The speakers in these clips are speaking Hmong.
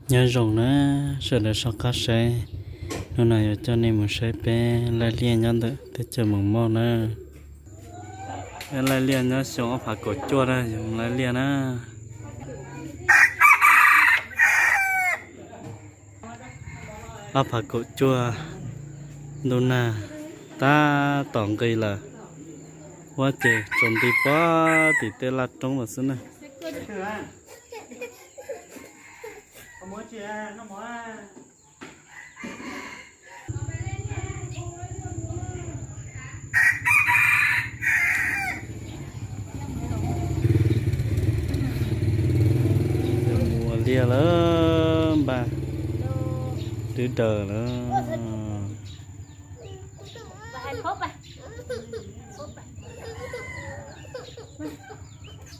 Nyob zoo na sawv daws soj qab saib, hnub no yuav coj nej mus saib peb laij liaj nyob ntawm teb chaws Moos Mauj na. Peb laij liaj nyob xyoo ob phav kaum cuaj na, yus laij liaj na. Ob phav kaum cuaj, ntuj nag tab tom nqis lawm, huab ces tsaus nti puag tim tej laj roob lawm xwb na. Mus ua liaj lawm, npaj twb daws lawm.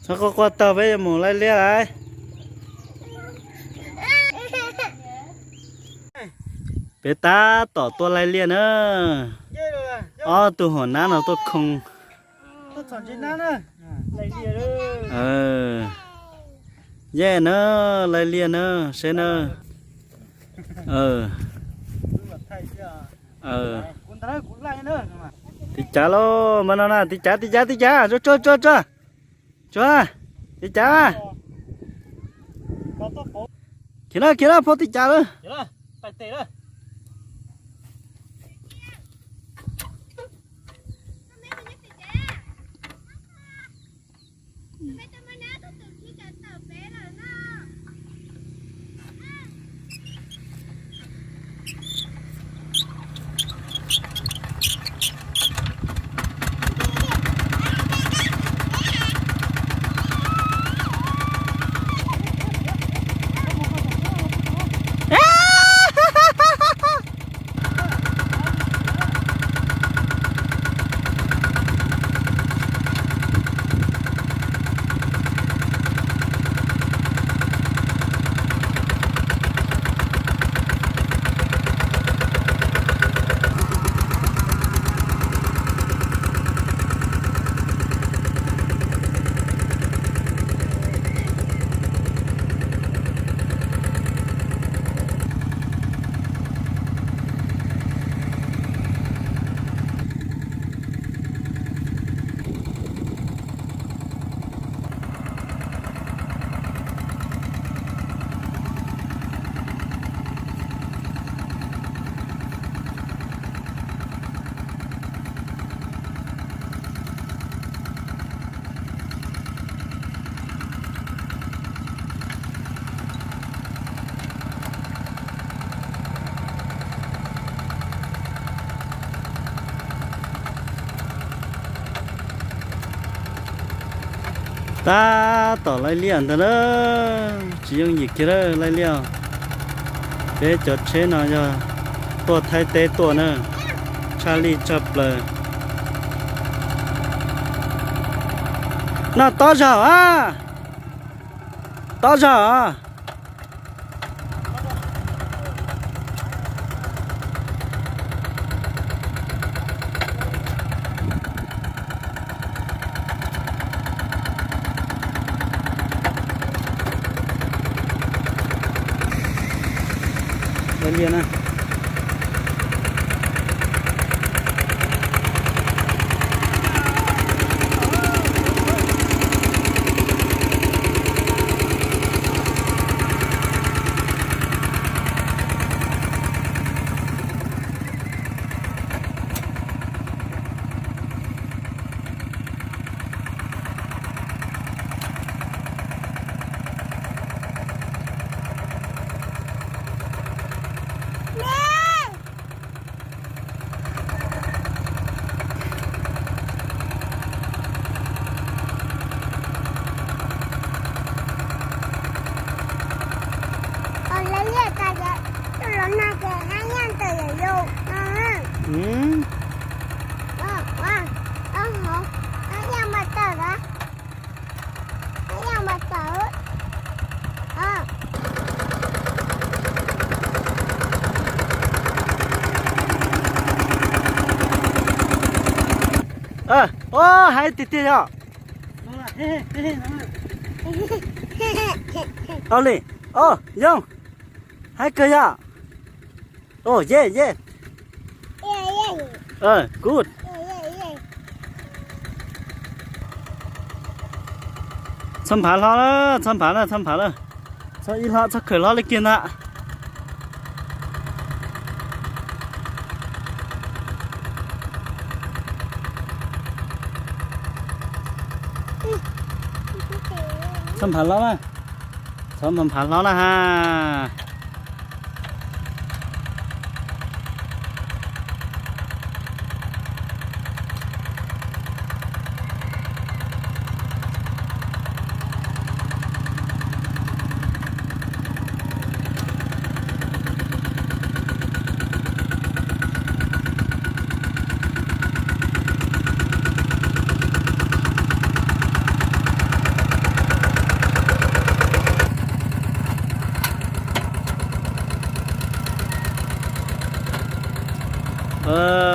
Txhob quaj quaj tag, peb yuav mus laij liaj lawm. Peb tab tom tuaj laij liaj na. Ob tug hom nab no tuaj khoo. Yej na, laij liaj na, seb na. Tiv cav lauj, mas no na, tiv cav, tiv cav, tiv cav, tsuag, tsuag, tsuag, tsuag. Tsuag, tiv cav. Khiav na, khiav na, phauj, tiv cav lawm. Tab tom laij liaj ntag na, tsis yooj yim kiag lawm laij liaj. Peb cov tsheb no yog tuaj Thaib teb tuaj na, tshaj lij tshaj plaws. No tob zog a, tob zog a. Laij liaj na. Ua li cas ces tus los nag ces hab yaj tawm yam yus no. Hab yaj mas tawm na. Hab yaj mas tawm. Ua, hais tiag tiag yog. Au li, o, yooj. Hais kawg yom. Oh, yeah, yeah. Good. Txhob nphav hlo na, txhob nphav na, txhob nphav na. Txhob ib hlo, txhob khaws hlo li kiag ntag. Txhob nphav hlo na. Txhob nphav hlo na ha.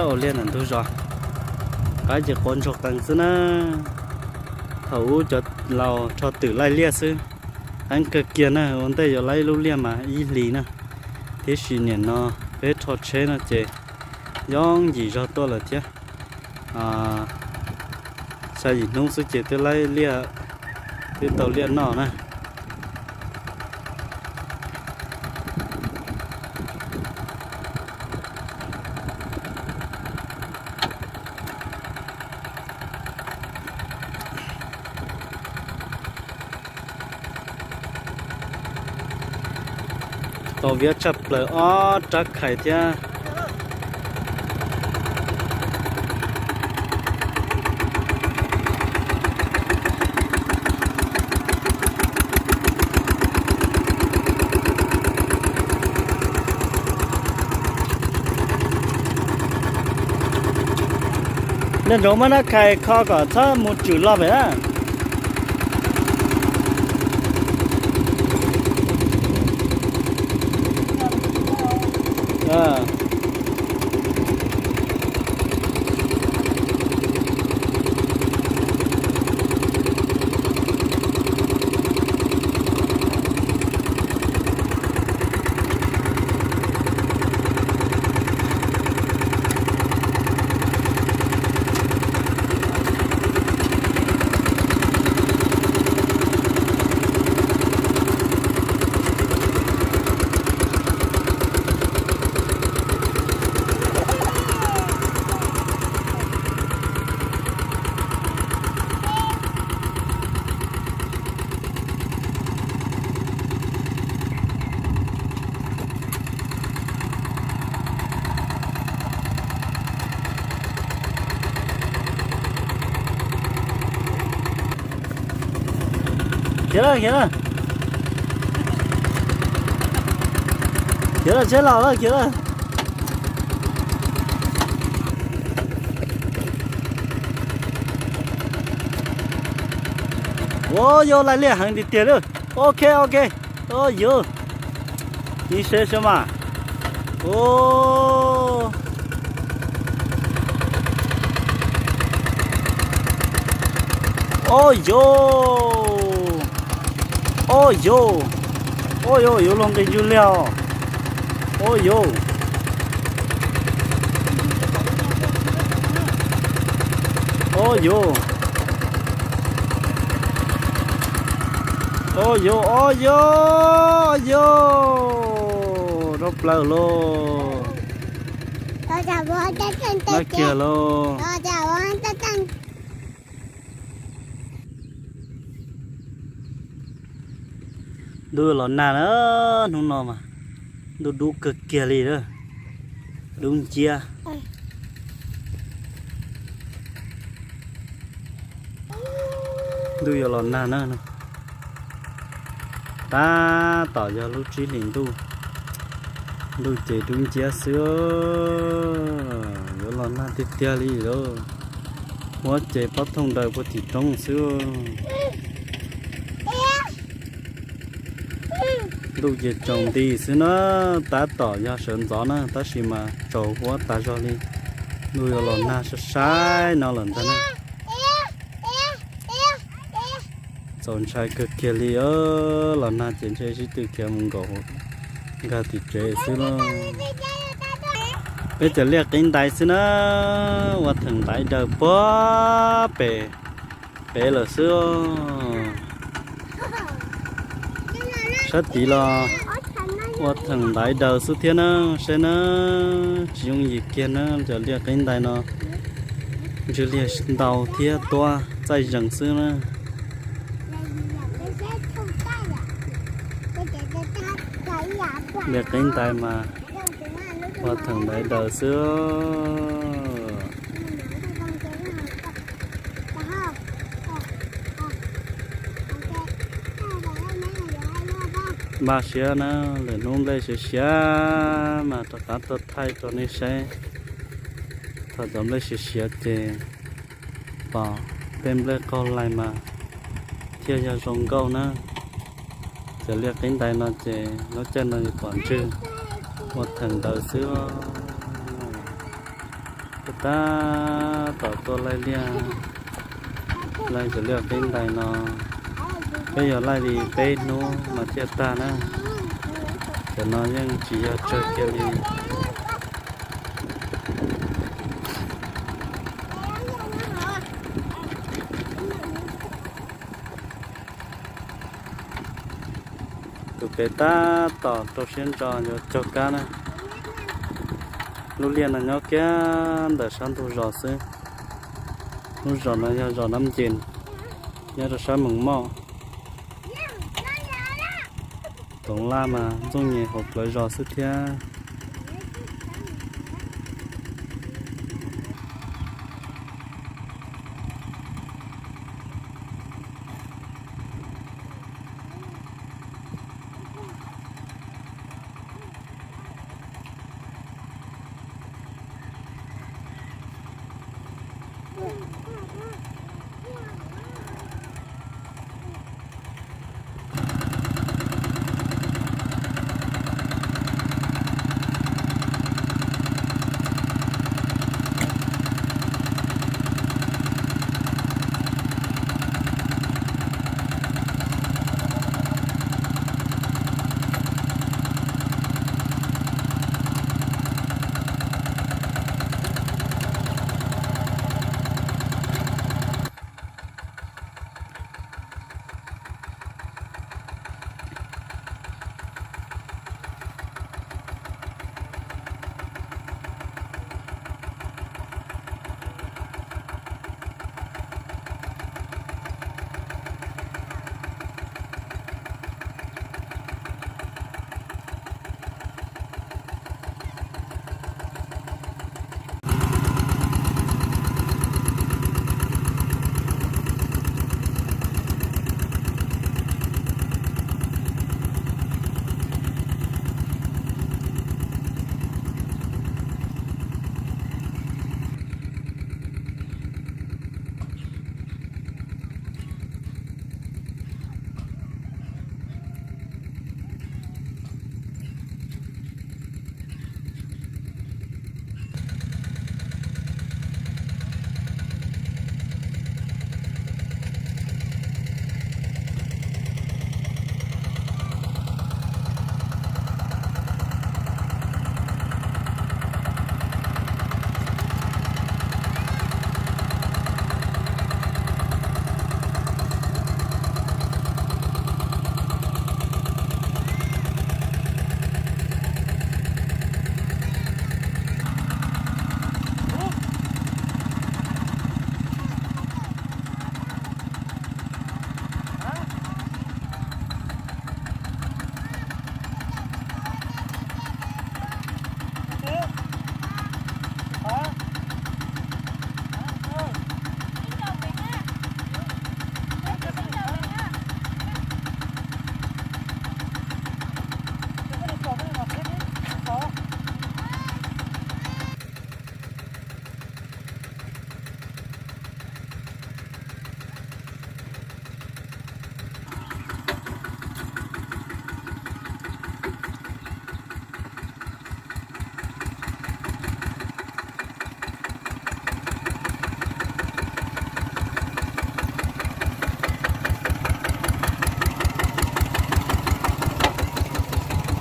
Ua liaj ntawm ntug zos, qaib ces quav ntsuag qees xwb na. Thaum ub cov laus rho twm laij liaj xwb, qeeb kawg kiag na. Ua ntej yuav laij lub liaj mas ib hlis na, tiam sis nim no peb rho tsheb no ces yooj yim zog tuaj lawm thiab. Xya yim hnub xwb ces twb laij liaj, twb tau liaj noj na. Tau viab tshaj plaws ob rab khais thiab. Nco ntsoov muab rab khais kho kom txhob mus tswm loj pem na. Khiav lawm, khiav lawm. Khiav lawm, tsheb los lawm, khiav lawm. Ua yog laij liaj heev tiag tiag li. Ok, ok. Ua yog, ib seb seb mas. Ua yog, ua yog, ua yog, yuav luag nqis ntswg liag os. Ua yog, ua yog, ua yog, ua yog, rau plaws lauj. Lab kiag lauj. Ntuj los nag na, hnub no mas ntuj dub kawg kiag li, dub nciab. Ntuj yuav los nag na. Tab tom yog lub tsib hlis ntuj, ntuj ces dub nciab xwb, yuav los nag tiag tiag li lauj. Huab ces pob thooj daws puag tim roob xwb. Ntuj ces tsaus nti xwb na, tab tom yog sawv ntxov na, tab sis mas tsaus huab tas zog li. Ntuj yuav los nag sai sai no lawm ntag na. Txaus ntshai kawg kiag li, los nag ces ntshe sib tw khiav mus nkaum Nkag tim tsev xwb lauj. Peb cov liaj qeeb ntais xwb na, ua theem ntaiv daws puag pem pem lawm xwb. Sab tid los ua theem ntaiv daws xwb thiab na, saib na, tsis yooj yim kiag na, cov liaj qeeb ntais no ntswg liaj ntau thiab tuab txaij zees xwb na. Liaj qeeb ntais mas ua theem ntaiv daws xwb. Npaj siab na, lwm hnub nplej siav siav mas rov qab tuaj thaij rau nej saib. Thaum cov nplej siav siav ces pom tej nplej qaug lais mas thiaj yog zoo nkauj na. Cov liaj qeeb ntais no ces lub caij no yuav pom ntswg ua theem ntawd xwb. Peb tab tom tuaj laij liaj, laij cov liaj qeeb ntais no, peb yuav laij li peb hnub mas thiaj tag na. Cov no yeej tsis yog tsawg kiag li. Tus pem tab tom rau siab ntso yuav cog kab na. Lub liaj no nyob kiag ntawm sab ntug zos xwb. Lub zos no yog zos Nab Nces, nyob rau sab Mees Moj. Toov laj mas ntxooj nyem hauv plawv zos xwb thiab.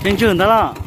Ceeb tswm ntawd los.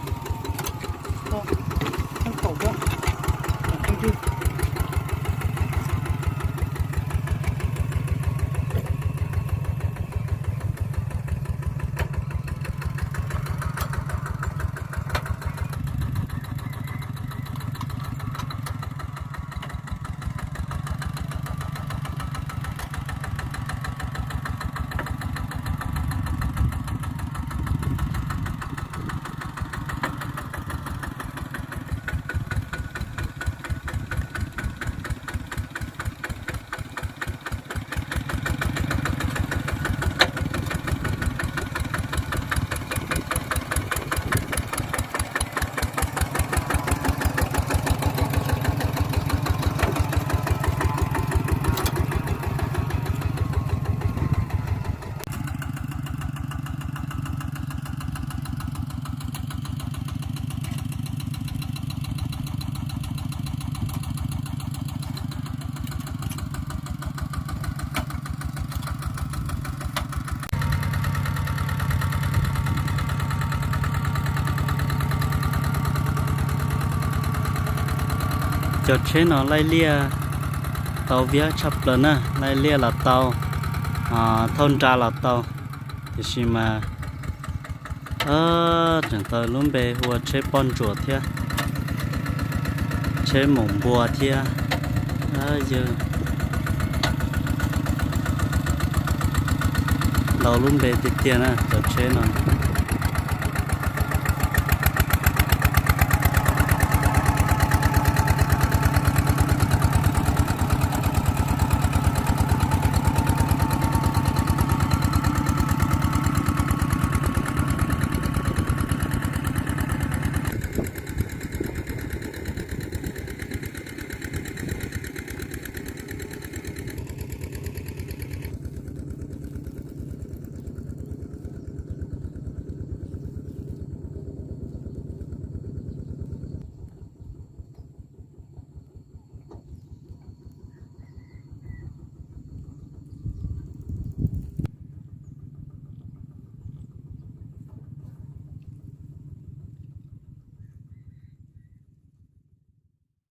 Cov tsheb no laij liaj tau viab tshaj plaws na, laij liaj los tau, thauj nra los tau, tiam sis mas tseem tau lub npe hu ua tsheb poj ntsuam thiab, tsheb maum npua thiab, yog ntau lub npe tiag tiag na cov tsheb no.